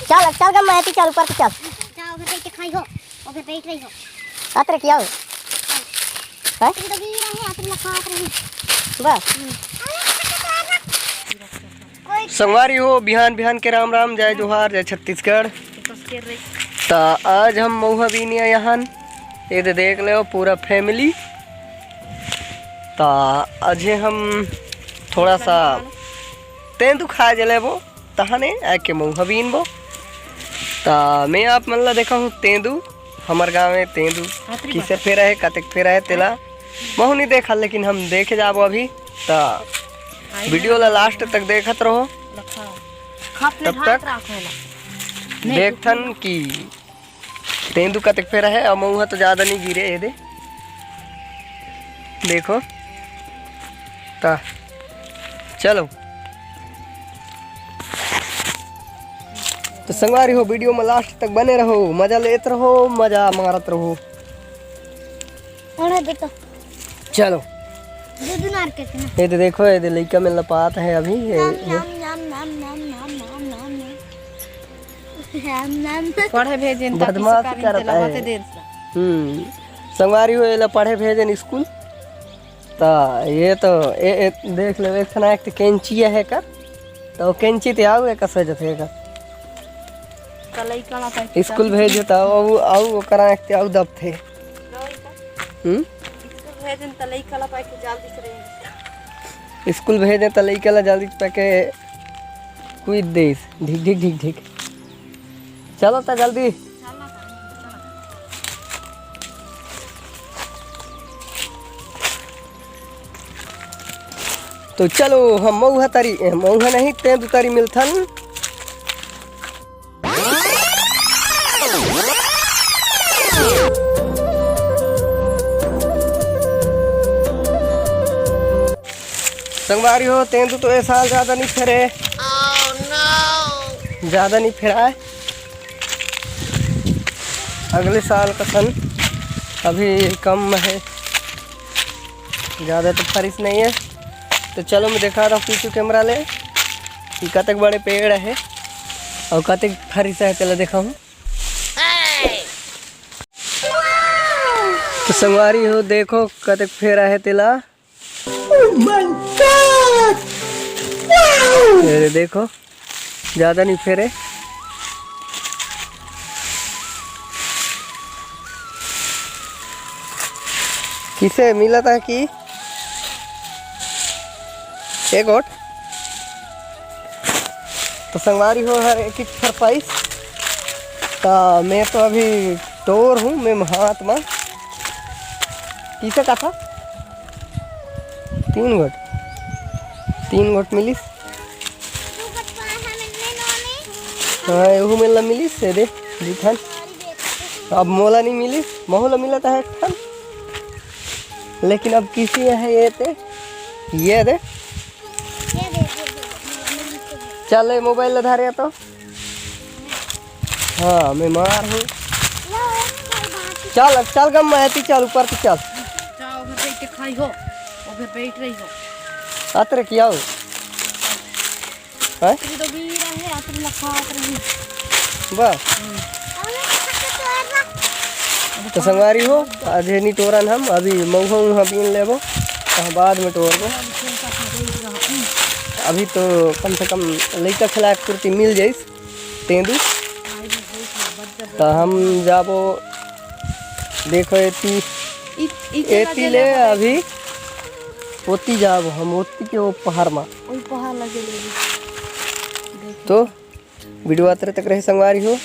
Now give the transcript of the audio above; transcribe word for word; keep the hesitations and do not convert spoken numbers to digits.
चल, चल ग, मैं चल, ऊपर से चल। जा, ओकर बैठ के खाई हो, ओकर बैठ रही हो। अतरे किया हो? हैं? ये तो गिर रहे, अतरे लखा, अतरे। बस। संगवारी हो, बिहान बिहान के राम राम, जय जोहार, जय छत्तीसगढ़। त आज हम मउहा बीन ए हन, ये दे देख लेव पूरा family। त अजे हम थोड़ा सा तेंदू खा जे लेबो, तहने आके मउहा बीनबो। त मैं आप मन ला देखाहूँ तेंदू, हमर गाँव में तेंदू किसे फेरा हे, कतेक फेरा हे तेला महू नहीं देखा, लेकिन हम देखे जाबो अभी। त video ला last तक देखत रहो। तब तक देखथन कि तेंदू कतेक फेरा हे। अउ मउहा तो ज्यादा नहीं गिरे, ये दे, देखो। त चलो, तो संगवारी हो, video में last तक बने रहो, मजा लेत रहो, मजा मारत रहो। अरे बेटा। चलो। दो दिन और करते हैं। ये दे देखो, ये दे लइका में लपात है अभी, ये, नाम, ये। नाम, नाम, नाम। पढ़े भेजेन त बदमाशी किसे करेन करत तेला है। बते देर से। हम्म, संगवारी हो, एला पढ़े भेजेन स्कूल। त ये तो, ए, ए, देख ले, एक ठन एक कैंची है का? त वो कैंची ते आऊ एका सजत है का? त लइका ला पाए के स्कूल भेजे त आऊ, आऊ ओकरा एक ते आऊ दबथे। हम्म? स्कूल भेजेन त लइका ला पाए के जल्दी से रही। स्कूल भेजे त लइका ला जल्दी पाए के कुइद देस, ढिक, ढिक, ढिक, ढिक। चलो त जल्दी। तो चलो, हम मउहा तरी, ए, मउहा नहीं, तेंदू तरी मिलथन। संगवारी हो, तेंदू तो ए साल ज्यादा नहीं फरे। ज्यादा नहीं फराए। अगले साल कसन अभी कम हे, ज्यादा तो फरिस नहीं हे। तो चलो, मैं देखात हूँ पीछू camera ले कि कतेक बड़े पेड़ हे अउ कतेक फरिस हे, तेला देखाहूँ। तो संगवारी हो, देखो कतेक फेरा हे तेला। Oh my God! Wow! ये देखो, ज्यादा नहीं फेरे। किसे मिला था कि एक गोट? तो संगवारी हो, हर एक एक फरपाइस। त मैं तो अभी टोर हूँ, मैं हाथ में किसे का था? तीन गोट, तीन गोट मिलिस। हाँ, एहू मेला मिलिस, ये दे, दू ठन। अब मोला नहीं मिलिस, महू ला मिला था एक ठन। लेकिन अब किसी है ये ते, ये दे। चल, ये mobile ला धरे तो। हाँ, मैं मार हूँ। चल, चल गम, मैं ती चल, ऊपर ती चल। जा, ओभर बैठ के खाई हो, ओभर बैठ रही हो। अतरे किया हो? हैं? अतरी तो बीर है, अतरी लखात रही। बस। तो संगवारी हो, आज हे नी टोरन हम, अभी मउहा उहा बीन लेबो, तो बाद में टोरबो। अभी तो कम से कम लइका खिलाए के पूर्ति मिल जाइस तेंदू। तो हम जाबो, देखो एती, एती ले अभी ओती जाबो हम, ओती के वो पहाड़ मा। तो video अतरे तक रहे संगवारी हो,